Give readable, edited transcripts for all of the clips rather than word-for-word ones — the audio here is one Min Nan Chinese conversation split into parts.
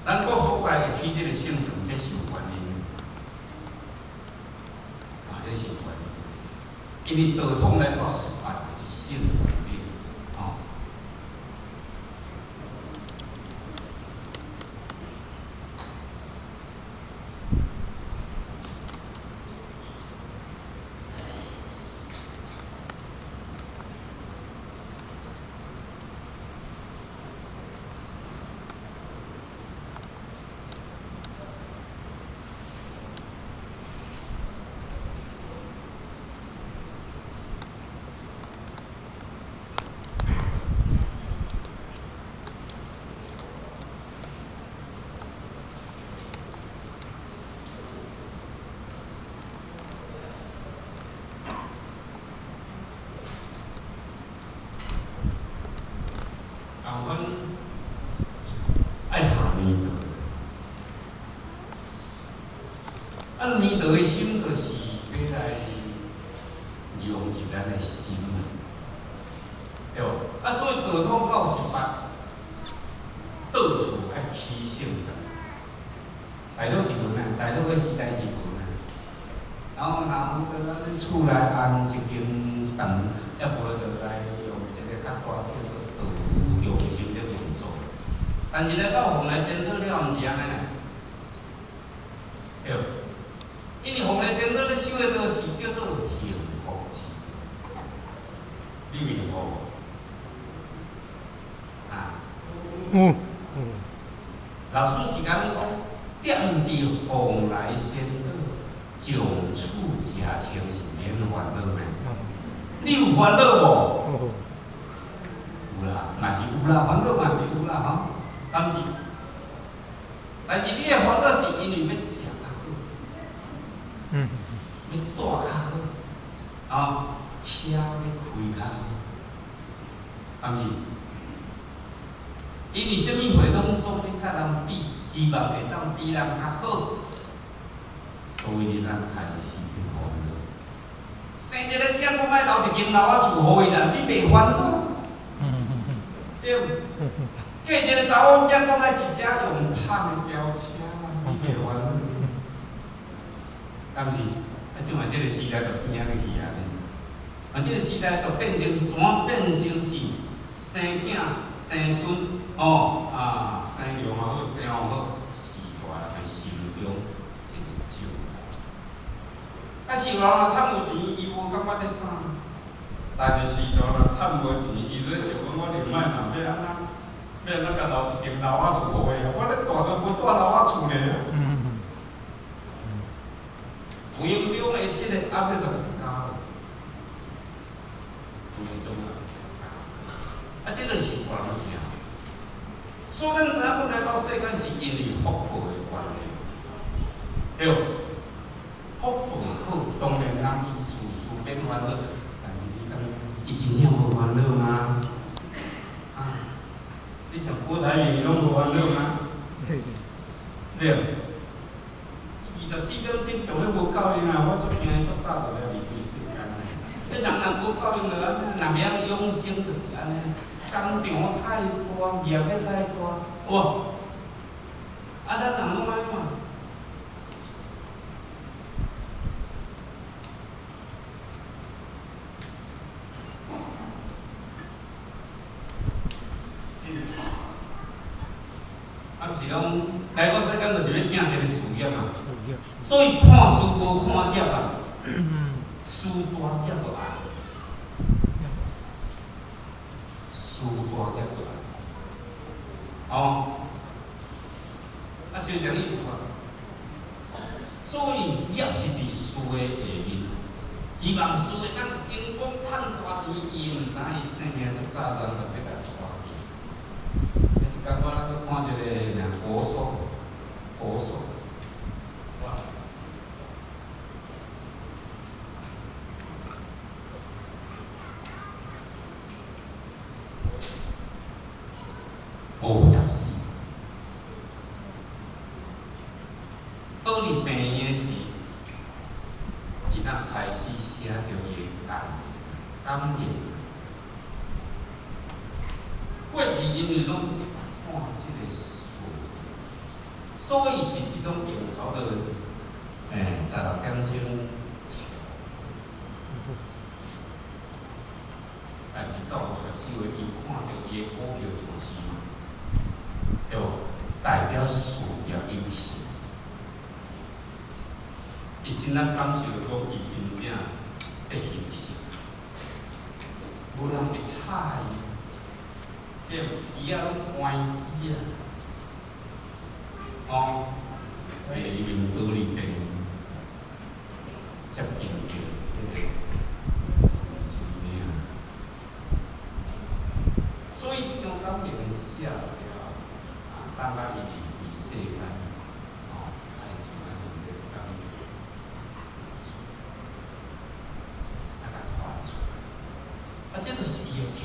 咱各所在會起這個聖堂，這是有原因。啊，這是有原因。因為道統來到十八是聖堂日，吼。共阮愛下年道，啊，年道的心就是欲來融入咱的心，對無？啊，所以道統到十八，到處愛起聖堂，大陸是無呢，大陸彼時代是無呢。然後若有就咱厝內安一間堂，抑無就來用一個較大叫做道務中心咧運作。但是來到蓬萊仙島了，毋是按呢，對。因為蓬萊仙島咧修的道是叫做幸福之道，你有幸福無？啊？嗯。老師是講講，踮佇蓬萊仙島，上處食穿是免煩惱呢。你有煩惱無？有啦，嘛是有啦，煩惱嘛是有啦，吼。但是，但是你的煩惱是因為欲食較好，欲住較好，啊，車欲開較好，敢是？因為啥物貨攏總欲佮人比，希望會當比人較好，所以你才開始去煩惱。生一个囝，閣欲留一間老仔厝予伊啦，你袂煩惱？對。嫁一个查某囝，講愛一隻用芳的轎車，你袂煩惱？敢是？啊，這嘛這个時代就變按呢去啊！啊，這个時代就變成怎變成是生囝生孫，哦啊，生兒嘛好，生予好，是大人的心中一個障礙。啊，受人若趁有錢，伊無感覺這啥。但是序大若趁無錢，伊咧想講我另擺若欲按怎，欲按怎共留一間老仔厝予伊啊？我咧住都無住老仔厝咧。有形中的這個壓力就加了，有形中啊，啊，這個是大人疼。所以咱知影講來到世間是因為福報的關係，對。福報好，當然人伊事事免煩惱，但是你感覺伊真正無煩惱嗎？啊，你像郭台銘攏無煩惱嗎？對。24點鐘強欲無夠用啊！我足驚伊足早就來離開世間。彼人若無夠用就按呢，若袂曉養生就是按呢，工場太大，業力太大，有無？啊，咱人攏按呢嘛。啊，毋是講來到世間就是欲拼一个事業嘛。所以看事無看業啊，事大業就愛，事大業就愛，哦，啊，是啥意思啊？所以業是佇事的下面，希望事會當成功趁大錢，伊毋知伊性命足早人就欲共帶去。彼一工我閣看一个爾國手，國手。54，倒佇病院時，伊才開始寫著伊的感言，感言。過去因為攏是看這個事，所以一直攏用差不多，16點鐘。但是到24月，伊看著伊的股票上市嘛，對無？代表事業有成，伊真正感受著講，伊真正會興盛，無人會睬伊，對，伊仔攏關機啊，哦，伊用道理電接近著彼個主命。所以這種感情寫了，啊，感覺伊離世間，哦，愛像啊像這個感覺，啊，共看出來，啊，這就是伊的疼，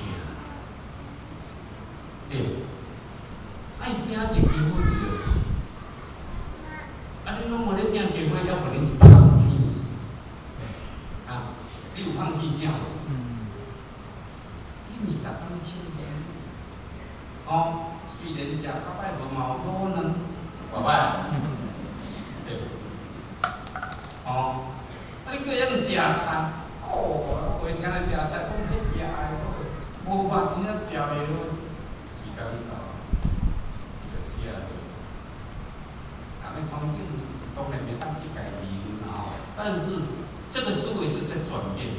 對無？啊，伊驚一機會就是，啊，你攏無咧驚機會，猶無你是放屁啊，你有放屁聲無？你毋是逐工唱歌。哦，雖然食較歹無嘛有可能，偌歹，對。哦，啊你閣會曉食菜，哦，我聽咧食菜，講彼食愛好，無吧真正食袂落，時間到，伊就食著。人的環境當然袂當去改變吼，但是這個思維是在轉變的，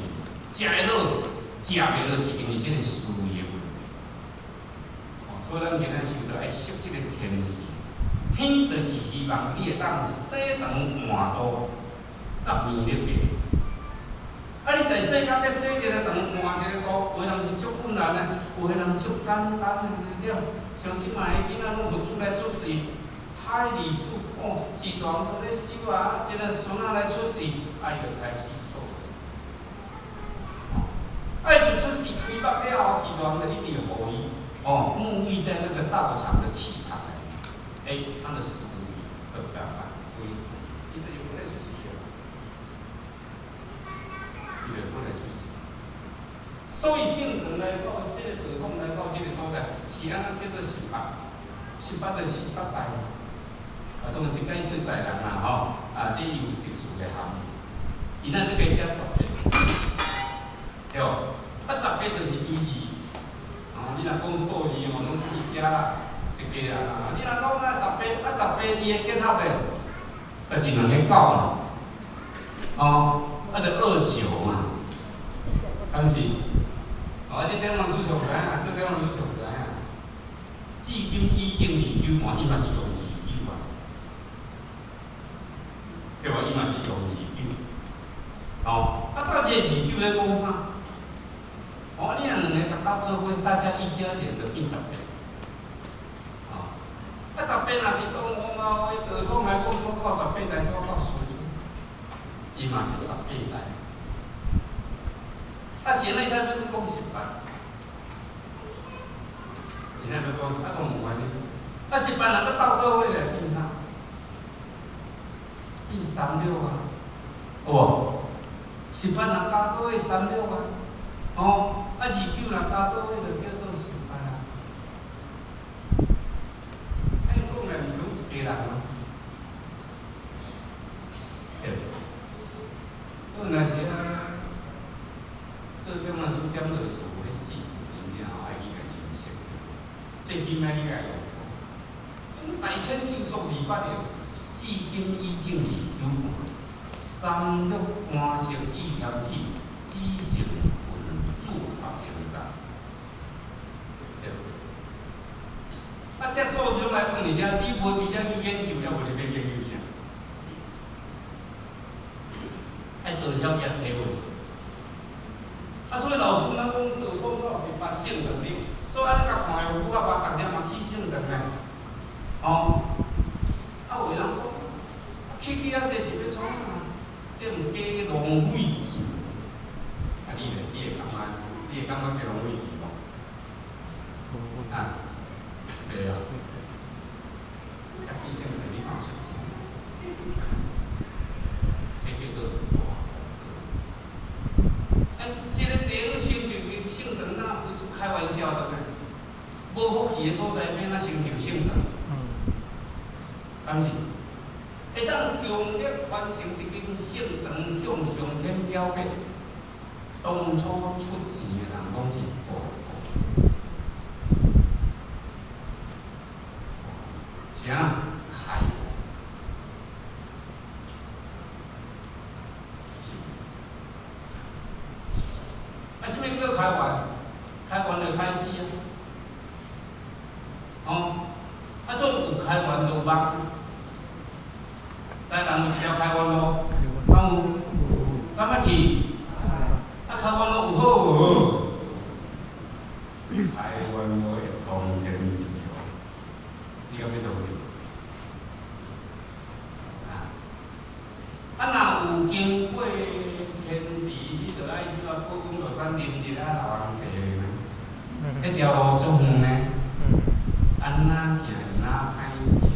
食會落，食袂落是因為這個思維的問題。所以咱今仔想著愛熟悉這個天時，天就是希望你會當洗腸換肚，佮眠咧過。啊，你在世間欲洗一个腸換一个肚，有的人是足困難的，有的人足簡單的，對。像這擺的囡仔攏有主來出世，海裡樹哦，是大人咧收啊，這個孫仔來出世，啊，伊就開始掃食。啊，伊就出世開腹了後，是大人就一直予伊。哦，沐浴在那個道場的氣場內面，欸，他的思維會比較慢規則，伊就又過來出世了，伊就過來出世。所以聖堂來到這個道統來到這個所在，是按怎叫做十八？十八就是十八代。啊，當然這個是在人啦，吼，啊，這有特殊的含義。伊咱欲寫十八，對無？啊，十八就是支字。哦，你若講數字吼，攏佇遮啦，一家人啊。你若講啊十八，啊十八伊的結合的，就是兩個九嘛。哦，啊就29嘛，敢是？哦，這點老師上知影，這點老師上知影。至今以前29盤，伊嘛是用二九啊，對無？伊嘛是用二九。哦，啊，到底二九咧講啥？哦，你若兩个共鬥做伙，大家一家人就變十八。哦，啊十八若佇東方啊，道統來講，講到十八代，講到孫子，伊嘛是十八代。啊，是按怎欲講十八？伊若欲講，啊，都無關係。啊，十八人閣鬥做伙咧，變啥？變36啊，有無？十八人加做伙三六啊，哦，啊29人加做伙就叫做十八啊。啊，𪜶講的毋是攏一家人嗎？對。所以若是啊，做點仔書點落數咧死，真正吼愛去共認識者，最起碼你共用。大千修作200年，至今已經29盤，三六干色意調起，只成分子合形狀。對。啊，這數字來放佇遮，你無佇遮去研究，猶無你欲研究啥？愛多少嘢體會。啊，所以老師咱講道講到十八聖堂頂，所以按呢共看有符合啊，逐日嘛去聖堂呢。哦，啊有的人講，啊去去啊，這是欲創啥？你毋加浪費錢。啊你咧，你會感覺，你會感覺加浪費錢無？啊，對啊。啊去聖堂你敢有出錢？這叫做大啊，這個地方成就聖堂，那不是開玩笑的呢？無福氣的所在，欲按怎成就聖堂？敢是？會當強力完成一間聖堂向上天表白，當初出錢的人攏是大戶，啥開源？是。啊，啥物叫開源？開源就開始啊！哦，啊，所以有開源就有望。台南有一條開源路，敢有？敢捌去？啊，開源路有好無好？開源路會通天地哦，你敢欲相信？啊？啊，若有經過天池，你就愛去啊，寶公落山啉一下老人茶呢。彼條路足遠呢，按怎行哪歹行？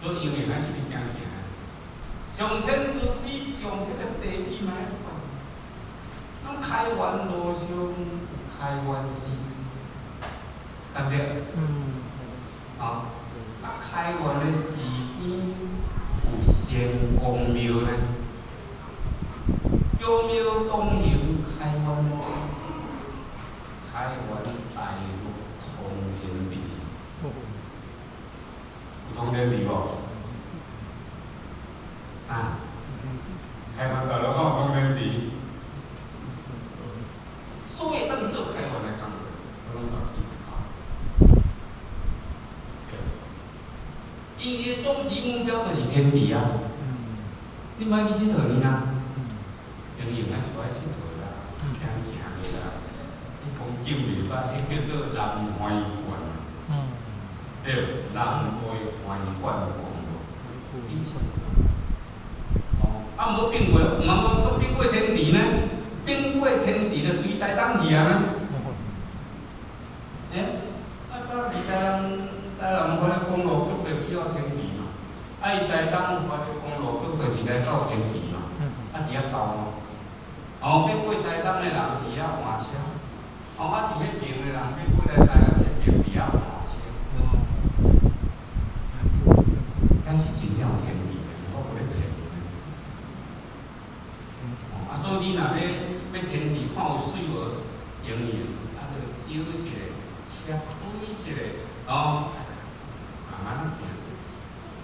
所以永遠愛是你行行。上天慈悲，將彼個地理嘛愛管。咱開源路上有開源時，對毋對？啊，啊開源的時邊有仙公廟呢，巧妙東行開源路，開源大路通天地，有通天地無？啊，開源大路敢有通天地？所以當做開源的工作，我攏絕對會好。對，因伊的終極目標就是天地啊！你莫去𨑨迌呢啊！用用啊，就愛𨑨迌啦，行行的啦。彼風景袂歹，彼叫做南橫縣。對，南迴橫貫公路。以前，哦，啊，毋過變過，毋通講閣變過天池呢？變過天池就對台東去啊。欸，啊，早佇台南台南遐个公路局就去到天池嘛，啊，伊台東遐个公路局就是來到天池嘛，啊，佇遐兜嘛。哦，欲過台東的人佇遐換車，哦，啊，佇彼爿的人欲過來台南這爿佇遐換車。遐是真正有天池的，我無咧騙你。哦，啊，所以你若欲欲天池看有媠無，用用，啊，就招一下，車開一下，哦，慢慢仔行。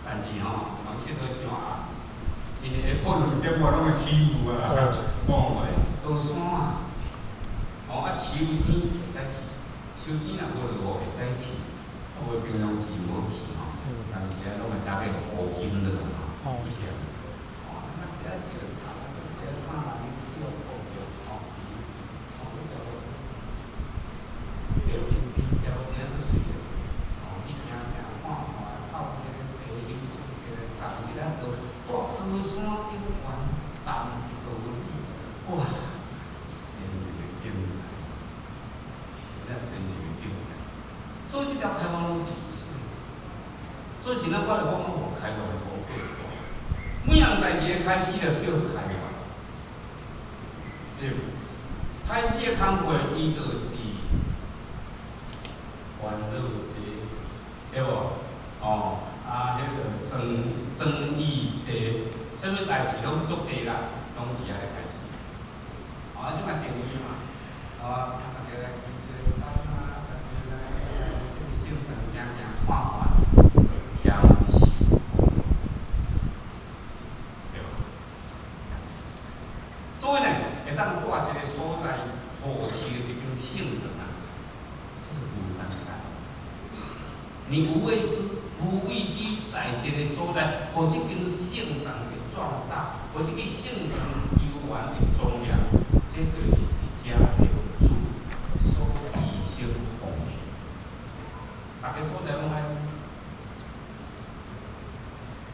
但是吼，毋通𨑨迌傷暗，因為下晡2點外攏會起霧啊。哦，高山啊，哦，啊，秋天會使去，秋天若無落雨會使去，啊，無平常時無去吼。當時啊，攏會搭個烏金落吼，去遐。哦，啊，摕啊這個頭，啊，摕啊衫內面叫布著，吼，哦，彼條路，對，條路真足媠的，哦，你行行看看，透一个地休息一下，同一下就蹛高山頂懸談道理，哇，仙一个境界，真正仙一个境界。所以這條開源路是事實。所以現在我就講，哦，開源的功課，每項代誌的開始就叫開源，對。開始的工課，伊就是煩惱濟，對無？哦，啊，彼個爭爭議濟，啥物代誌攏足濟啦，攏佇遐咧開始。哦，啊，這嘛定義嘛，哦，大家來記這個單啊，大家來這個聖堂行行看看，驗視，對無？所以呢，會當蹛一個所在，護持一間聖堂啊，這個無簡單。你無畏施，無畏施在這個所在，予這間聖堂會壯大，予這個聖堂悠遠會莊嚴，這就是佇遮的主所犧牲奉獻。逐个所在攏愛，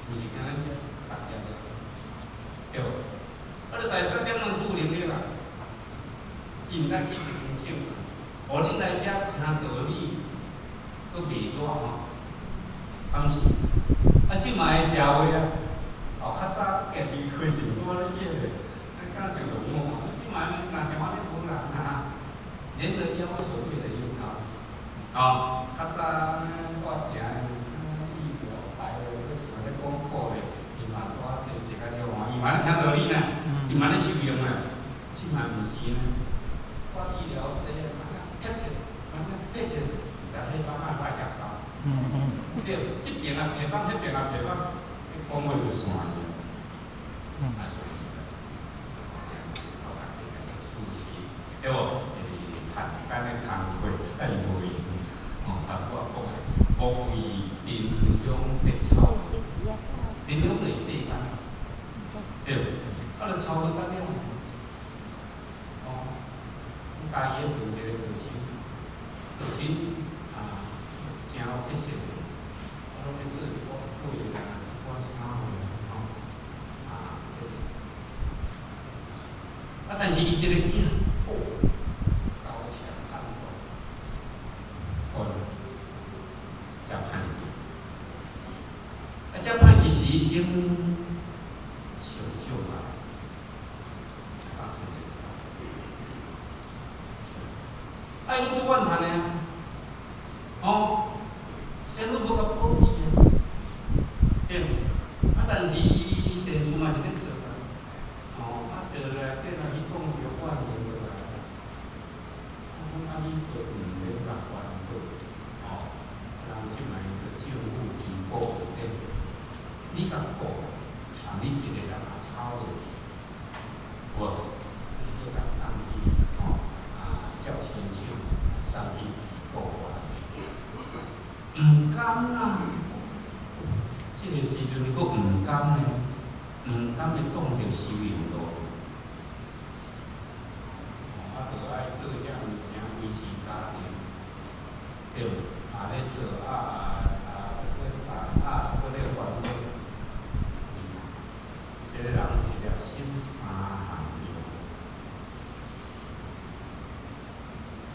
毋是干焦咱遮，逐家對無？啊，你台北點樣處理了啦？伊毋敢起一間聖堂，予恁來遮聽道理，閣袂熱吼，敢是？啊，這馬的社會啊，哦，較早家己開心肝咧演的，啊，敢像龍哦，這馬若像按呢無人啊，人的要求越來越高，哦，較早我行醫療大學，嗰時咧講古咧，伊嘛拄仔坐坐較少看，伊嘛咧聽道理呢，伊嘛咧受用啊。這嘛毋是呢，我醫療這嘛撇一，嘛撇一，來彼放仔來夾到。對，這邊也提放，彼邊也提放，你講話就散去。啊，所以，靠家己來做事實，對無？因為趁間的工課，甲伊無閒。哦，頭拄仔講的，無為丁香的草，丁香就是世間，對，啊，就操得了。哦，家己咧做一個道親，道親啊，誠有特色的，啊，攏咧做一寡粿啊，一寡啥貨吼，啊，啊，但是伊這個囝，哦，高強悍斷，才歹去，啊，才歹去是醫生上少啊，發生這個。啊，伊攏足怨嘆的啊，哦，仙女無共保庇啊，對，啊，但是伊善事嘛是咧做啊，哦，啊，就來變來去講著怨言落來，啊，講啊，你都毋免共煩惱，哦，人這擺個政府機構內底，你共顧，像你一個人也炒落去，無，你就共送去，吼，啊，照親手送去國外，毋甘啊！這個時陣閣毋甘呢，毋甘會擋著修行路。哦，啊，著愛做遐物件維持家庭，對，啊咧做啊啊，閣送啊，閣咧煩惱。這個人一粒心三項用。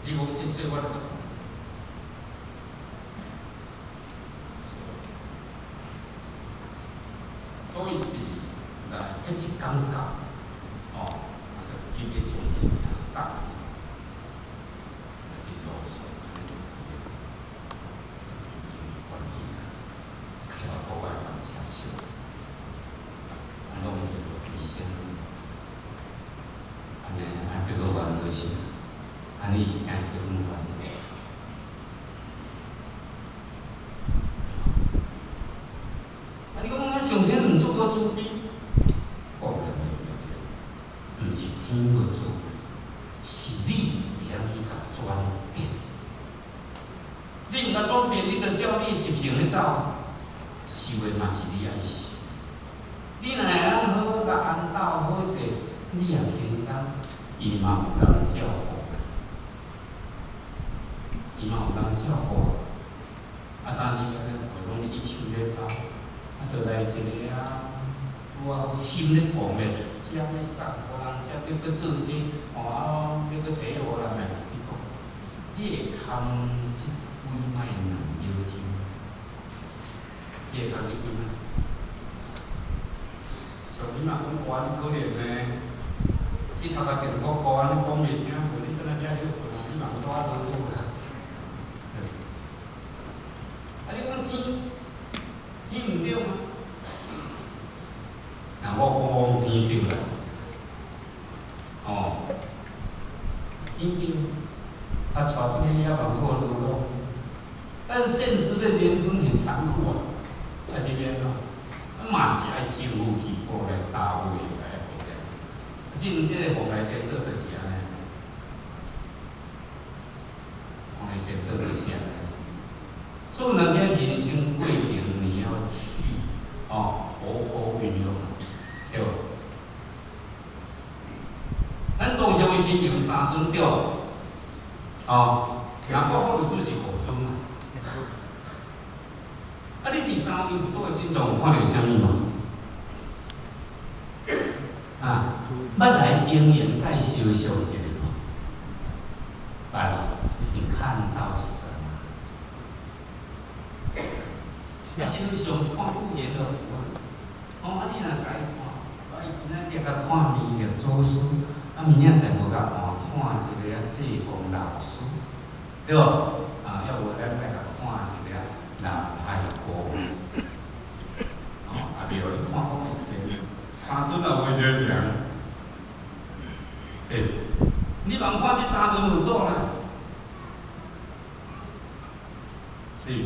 你講這說我咧做。所以佇來彼一工到，哦，啊，就急欲將物件送去，啊，佇路上按呢就因為關係啊，徛國外共車燒，啊，攏是醫生，按呢啊，叫做冤枉是，按呢伊驚叫阮冤。啊，你講咱上天毋做個慈悲，固然會對，毋是天無慈悲，是你袂曉去共轉變。你毋共轉變，你著照你的習性咧走，受的嘛是你愛受。你若會當好好共安鬥好勢，你也輕鬆，伊嘛有人照顧，伊嘛有人照顧。啊，當你安尼話講你一手咧包，啊，就來一個啊，拄仔好心咧狂咧，遮欲送予人，遮欲閣做這，哦啊，欲閣提予人來，你講，你會堪這幾擺軟腰精？你會堪這幾擺？上天嘛講哇，你可憐呢，你讀甲政府科按呢講袂聽，無你轉來遮歇睏，你嘛拄仔好好啦。啊，你講天，天毋對嗎？若我講我講天對啦，哦，天對，啊，帶轉去遐嘛過路咯。但現實的人生很殘酷啊，啊是按怎？啊嘛是愛政府機構來搭位來予者。進這個蓬萊仙島就是按呢，蓬萊仙島就是按呢。所以人這人生過程你要去哦，活潑運用，對無？咱當上的神明三尊對無？哦，若我講就只是五尊啊。啊，你佇三位佛祖的身上有看著啥物無？啊，捌來應驗介相像一下無？捌無？你看到什麼？啊，相像看不見的佛。哦，啊，你若共伊看，啊，伊今仔日共看彌勒祖師，啊，明仔載無共換看一個啊濟公老師，對無？啊，抑無來是。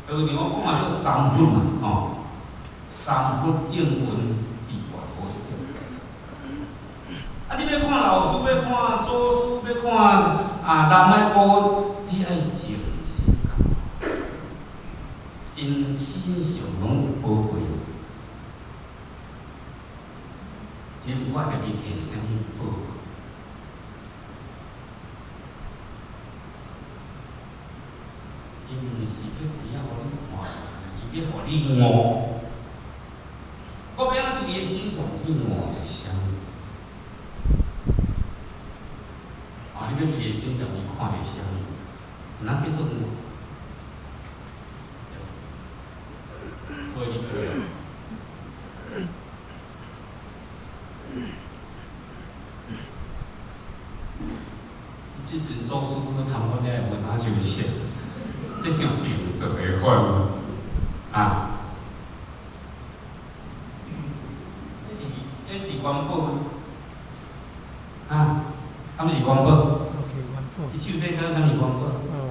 道場我講嘛做三佛嘛，吼，三佛應運佇外好。啊，你欲看老師，欲看祖師，欲看啊南海寶，你愛靜心，𪜶身上攏有寶貝，你有看著伊提啥物寶？伊毋是欲佇遐予你看，伊欲予你悟。我欲按怎佇伊身上去悟著啥物？啊，你欲佇伊身上去看著啥物？毋通叫做悟。所以你做。這陣祖師去參觀了，無通休息，這傷定做的款啊！彼是元寶嗎？啊，敢是元寶？伊手這敢是元寶？哦，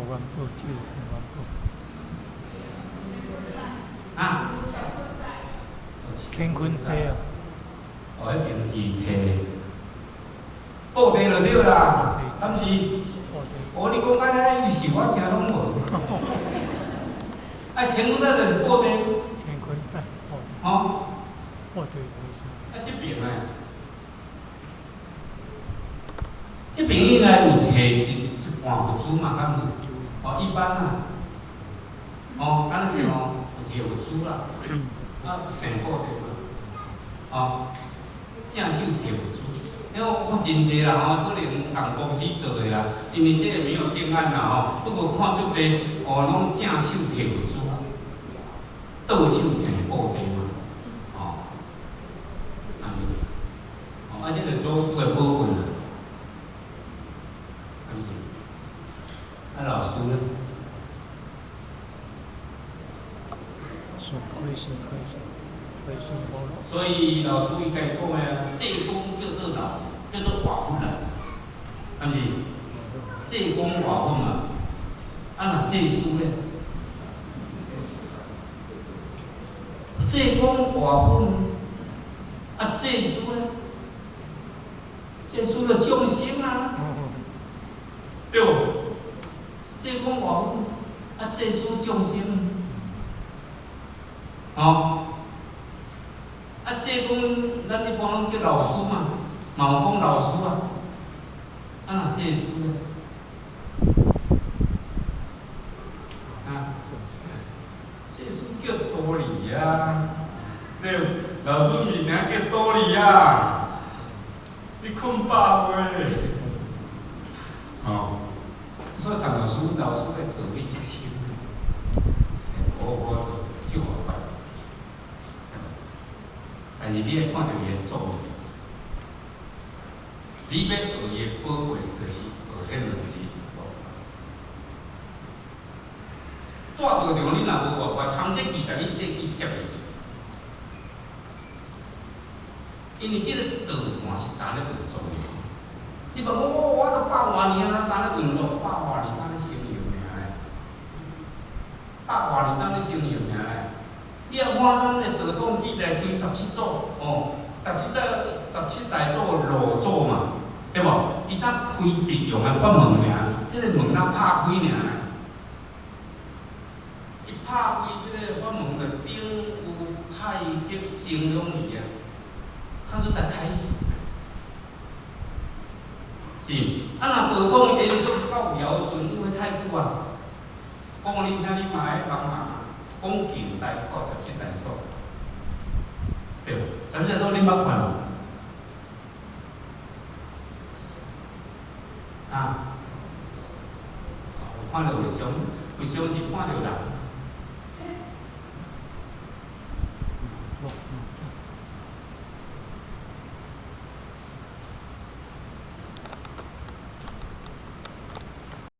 元寶，手元寶。啊？乾坤杯啊！哦，彼邊是提布袋就對啦，敢是？哦，你講甲遐有時我聽攏無。啊，乾坤袋就是布袋。乾坤袋，吼。布袋。啊，這邊呢？這邊應該有提一半佛珠嘛，敢有？哦，一般啊。哦，敢若是吼，有提佛珠啦，啊，平布袋嘛。哦，正手提佛珠。因為我看真濟啦吼，可能仝公司做的啦，因為這個沒有定案啦吼。不過看足濟，哦，攏正手提佛珠，倒手提布袋嘛，吼，按呢，哦，啊，這個祖師的寶棍啊，敢是？啊，老師呢？所以老師伊家己講的啊，濟公叫做老，叫做外佛啦，敢是？濟公外佛嘛，啊若濟師咧？濟公外佛，啊濟師咧？濟師就眾生啊，對無？濟公外佛，啊濟師眾生，吼。啊，濟公咱一般攏叫老師嘛，嘛有講老師啊。啊，若濟師咧？啊，濟師叫道理啊，對，老師毋是爾叫道理啊，你睏飽未？哦，所以陳老師，老師的道理足深，我就我辦。但是你愛看著伊的作用，你欲學伊的寶貝，就是學彼兩字。蹛道場你若無活潑，長這21世紀接袂入，因為這個道盤是當咧運作的。你問我，我都百外年啊，當咧運作，百外年當咧成用爾咧，百外年當咧成用爾咧。你若看咱的道統記載，規十七祖，哦，十七大祖落祖嘛，對無？伊才開別用的法門爾，彼個門才拍開爾。伊拍開這個法門，就頂有太極生兩字啊，它就才開始。是，啊若道統延續到堯舜，有彼太久啊？講予你聽，你嘛愛幫忙。講近代到十七大祖，對，十七大祖你捌看無？啊，有看著佛像，佛像是看著人。